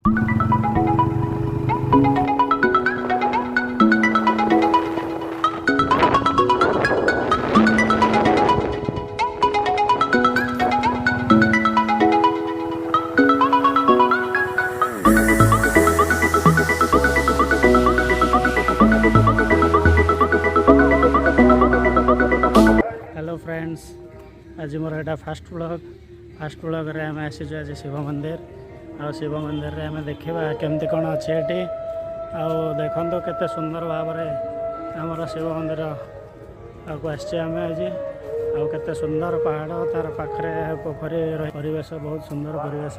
Hello friends, ଆଜି ମୋର ଏଇଟା ଫାଷ୍ଟ ବ୍ଲଗ୍। ଫାଷ୍ଟ ବ୍ଲଗ୍ରେ ଆମେ ଆସିଛୁ ଆଜି ଶିବ ମନ୍ଦିର। ଆଉ ଶିବ ମନ୍ଦିରରେ ଆମେ ଦେଖିବା କେମିତି କ'ଣ ଅଛି ଏଠି। ଆଉ ଦେଖନ୍ତୁ କେତେ ସୁନ୍ଦର ଭାବରେ ଆମର ଶିବ ମନ୍ଦିରକୁ ଆସିଛେ ଆମେ ଆଜି। ଆଉ କେତେ ସୁନ୍ଦର ପାହାଡ଼, ତାର ପାଖରେ ପୋଖରୀ, ପରିବେଶ ବହୁତ ସୁନ୍ଦର ପରିବେଶ,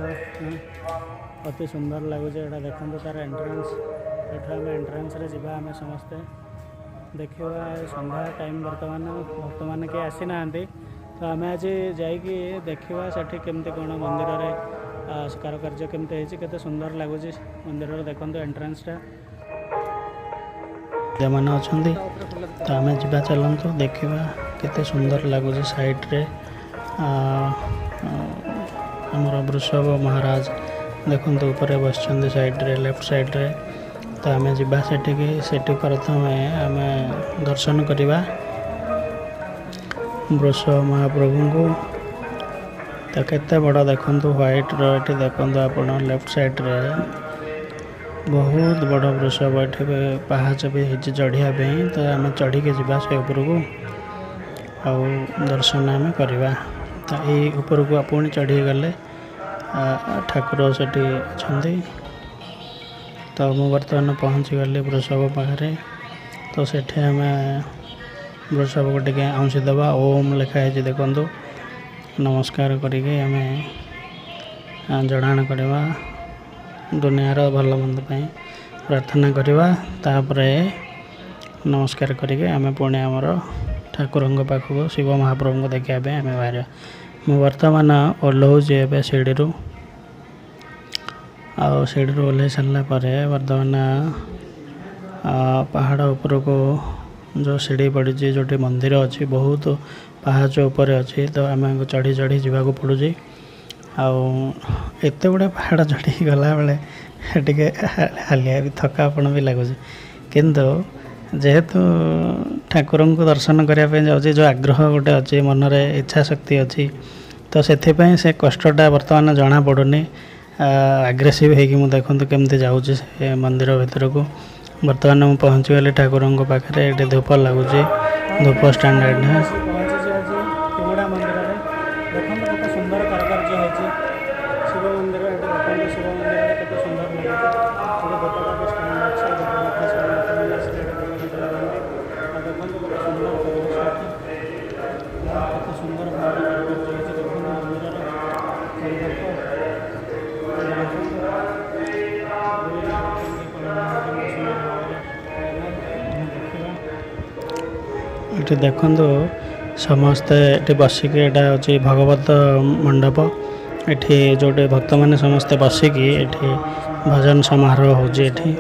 ଅତି ସୁନ୍ଦର ଲାଗୁଛି ଏଇଟା। ଦେଖନ୍ତୁ ତାର ଏଣ୍ଟ୍ରାନ୍ସ, ଏଠୁ ଆମେ ଏଣ୍ଟ୍ରାନ୍ସରେ ଯିବା, ଆମେ ସମସ୍ତେ ଦେଖିବା। ସନ୍ଧ୍ୟା ଟାଇମ୍ ବର୍ତ୍ତମାନ, ଭକ୍ତମାନେ କେହି ଆସିନାହାନ୍ତି। ତ ଆମେ ଆଜି ଯାଇକି ଦେଖିବା ସେଠି କେମିତି କ'ଣ ମନ୍ଦିରରେ କାରୁକାର୍ଯ୍ୟ କେମିତି ହେଇଛି, କେତେ ସୁନ୍ଦର ଲାଗୁଛି ମନ୍ଦିରରେ। ଦେଖନ୍ତୁ ଏଣ୍ଟ୍ରାନ୍ସଟା। ମାନେ ଅଛନ୍ତି ତ, ଆମେ ଯିବା, ଚାଲନ୍ତୁ ଦେଖିବା କେତେ ସୁନ୍ଦର ଲାଗୁଛି। ସାଇଡ଼ରେ ଆମର ବୃଷଭ ମହାରାଜ ଦେଖନ୍ତୁ ଉପରେ ବସିଛନ୍ତି ସାଇଡ଼ରେ, ଲେଫ୍ଟ ସାଇଡ଼ରେ। ତ ଆମେ ଯିବା ସେଠିକି। ସେଠି ପ୍ରଥମେ ଆମେ ଦର୍ଶନ କରିବା ବୃଷଭ ମହାପ୍ରଭୁଙ୍କୁ। ତ କେତେ ବଡ଼ ଦେଖନ୍ତୁ ହ୍ୱାଇଟ୍ର। ଏଠି ଦେଖନ୍ତୁ ଆପଣ ଲେଫ୍ଟ ସାଇଡ଼ରେ ବହୁତ ବଡ଼ ବୃଷଭ। ଏଠି ବି ପାହାଚ ବି ହେଇଛି ଚଢ଼ିବା ପାଇଁ। ତ ଆମେ ଚଢ଼ିକି ଯିବା ସେ ଉପରକୁ ଆଉ ଦର୍ଶନ ଆମେ କରିବା। ତ ଏଇ ଉପରକୁ ପୁଣି ଚଢ଼ିକି ଗଲେ ଠାକୁର ସେଠି ଅଛନ୍ତି। ତ ମୁଁ ବର୍ତ୍ତମାନ ପହଞ୍ଚିଗଲି ବୃଷଭ ପାଖରେ। ତ ସେଠି ଆମେ ବୃଷଭକୁ ଟିକେ ଆଉଁସି ଦେବା। ଓମ୍ ଲେଖା ହେଇଛି ଦେଖନ୍ତୁ। ନମସ୍କାର କରିକି ଆମେ ଜଣାଣ କରିବା, ଦୁନିଆର ଭଲ ମନ୍ଦ ପାଇଁ ପ୍ରାର୍ଥନା କରିବା। ତାପରେ ନମସ୍କାର କରିକି ଆମେ ପୁଣି ଆମର ଠାକୁରଙ୍କ ପାଖକୁ, ଶିବ ମହାପ୍ରଭୁଙ୍କୁ ଦେଖିବା ପାଇଁ ଆମେ ବାହାରିବା। ମୁଁ ବର୍ତ୍ତମାନ ଓହ୍ଲଉଛି ଏବେ ସିଡ଼ିରୁ। ଆଉ ସିଡ଼ିରୁ ଓହ୍ଲେଇ ସାରିଲା ପରେ ବର୍ତ୍ତମାନ ପାହାଡ଼ ଉପରକୁ ଯେଉଁ ସିଡ଼ି ପଡ଼ିଛି, ଯେଉଁଠି ମନ୍ଦିର ଅଛି, ବହୁତ ପାହାଚ ଉପରେ ଅଛି। ତ ଆମକୁ ଚଢ଼ି ଚଢ଼ି ଯିବାକୁ ପଡ଼ୁଛି। ଆଉ ଏତେ ଗୁଡ଼େ ପାହାଡ଼ ଚଢ଼ିକି ଗଲାବେଳେ ଟିକେ ହାଲିଆ ବି, ଥକାପଣ ବି ଲାଗୁଛି। କିନ୍ତୁ ଯେହେତୁ ଠାକୁରଙ୍କୁ ଦର୍ଶନ କରିବା ପାଇଁ ଯାଉଛି, ଯେଉଁ ଆଗ୍ରହ ଗୋଟେ ଅଛି ମନରେ, ଇଚ୍ଛା ଶକ୍ତି ଅଛି, ତ ସେଥିପାଇଁ ସେ କଷ୍ଟଟା ବର୍ତ୍ତମାନ ଜଣାପଡ଼ୁନି। ଆଗ୍ରେସିଭ୍ ହେଇକି ମୁଁ ଦେଖନ୍ତୁ କେମିତି ଯାଉଛି ସେ ମନ୍ଦିର ଭିତରକୁ। ବର୍ତ୍ତମାନ ମୁଁ ପହଞ୍ଚିଗଲି ଠାକୁରଙ୍କ ପାଖରେ। ଏଠି ଧୂପ ଲାଗୁଛି, ଧୂପ ଷ୍ଟାଣ୍ଡ ଏଠି। ପହଞ୍ଚିଛି ଆଜି ତିମୁଡ଼ା ମନ୍ଦିରରେ। ଦେଖନ୍ତୁ କେତେ ସୁନ୍ଦର କାରୁକାର୍ଯ୍ୟ ହେଇଛି ଶିବ ମନ୍ଦିର। ଏଠି ଦେଖନ୍ତୁ ଶିବ ମନ୍ଦିରରେ କେତେ ସୁନ୍ଦର ଲାଗୁଛି। ଏଠି ଧୂପକାଠି ଷ୍ଟାଣ୍ଡ ଅଛି, ଧୂପକାଠି ସବୁ ଲୋକମାନେ ଆସିଲେ ଏଠି ଧୂପକାଠି ଲଗାନ୍ତି। ଆଉ ଦେଖନ୍ତୁ କେତେ ସୁନ୍ଦର ପରିବେଶ ଏଠି, କେତେ ସୁନ୍ଦର ଭାବରେ କାରୁକାର୍ଯ୍ୟ ହେଇଛି। ଦେଖନ୍ତୁ ମନ୍ଦିରର ଚାରିପାଖ। ଏଠି ଦେଖନ୍ତୁ ଦୁଇ ନାଗ କେମିତି କେମିତି ସୁନ୍ଦର ଭାବରେ ଆମେ ଦେଖିବା। ଏଠି ଦେଖନ୍ତୁ ସମସ୍ତେ ଏଠି ବସିକି, ଏଇଟା ହେଉଛି ଭଗବତ ମଣ୍ଡପ। ଏଠି ଯେଉଁଠି ଭକ୍ତମାନେ ସମସ୍ତେ ବସିକି ଏଠି ଭଜନ ସମାରୋହ ହେଉଛି ଏଠି।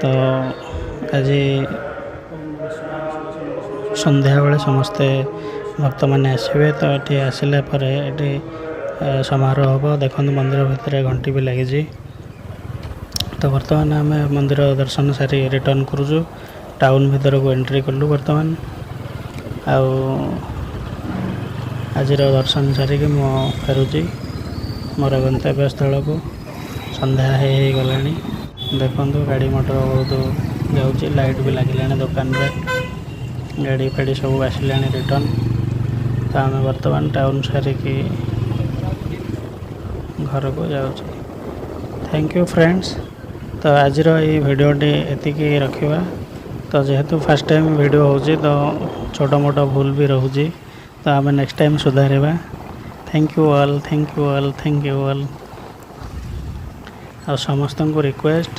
ତ ଆଜି ସନ୍ଧ୍ୟାବେଳେ ସମସ୍ତେ ଭକ୍ତମାନେ ଆସିବେ। ତ ଏଠି ଆସିଲା ପରେ ଏଠି ସମାରୋହ ହେବ। ଦେଖନ୍ତୁ ମନ୍ଦିର ଭିତରେ ଘଣ୍ଟି ବି ଲାଗିଛି। ତ ବର୍ତ୍ତମାନ ଆମେ ମନ୍ଦିର ଦର୍ଶନ ସାରି ରିଟର୍ଣ୍ଣ କରୁଛୁ। ଟାଉନ୍ ଭିତରକୁ ଏଣ୍ଟ୍ରି କଲୁ ବର୍ତ୍ତମାନ। ଆଉ ଆଜିର ଦର୍ଶନ ସାରିକି ମୁଁ ଫେରୁଛି ମୋର ଗନ୍ତବ୍ୟ ସ୍ଥଳକୁ। ସନ୍ଧ୍ୟା ହେଇଗଲାଣି। ଦେଖନ୍ତୁ ଗାଡ଼ି ମଟର ବହୁତ ଯାଉଛି, ଲାଇଟ୍ ବି ଲାଗିଲାଣି ଦୋକାନରେ, ଗାଡ଼ି ଫାଡ଼ି ସବୁ ଆସିଲାଣି ରିଟର୍ଣ୍ଣ। ତ ଆମେ ବର୍ତ୍ତମାନ ଟାଉନ୍ ସାରିକି ଘରକୁ ଯାଉଛୁ। Thank you friends. ତ ଆଜିର ଏଇ ଭିଡ଼ିଓଟି ଏତିକି ରଖିବା। ତ ଯେହେତୁ ଫାର୍ଷ୍ଟ ଟାଇମ୍ ଭିଡ଼ିଓ ହେଉଛି, ତ ଛୋଟ ମୋଟ ଭୁଲ ବି ରହୁଛି। ତ ଆମେ ନେକ୍ସଟ ଟାଇମ୍ ସୁଧାରିବା। Thank you all, thank you all, thank you all. ଆଉ ସମସ୍ତଙ୍କୁ ରିକ୍ୱେଷ୍ଟ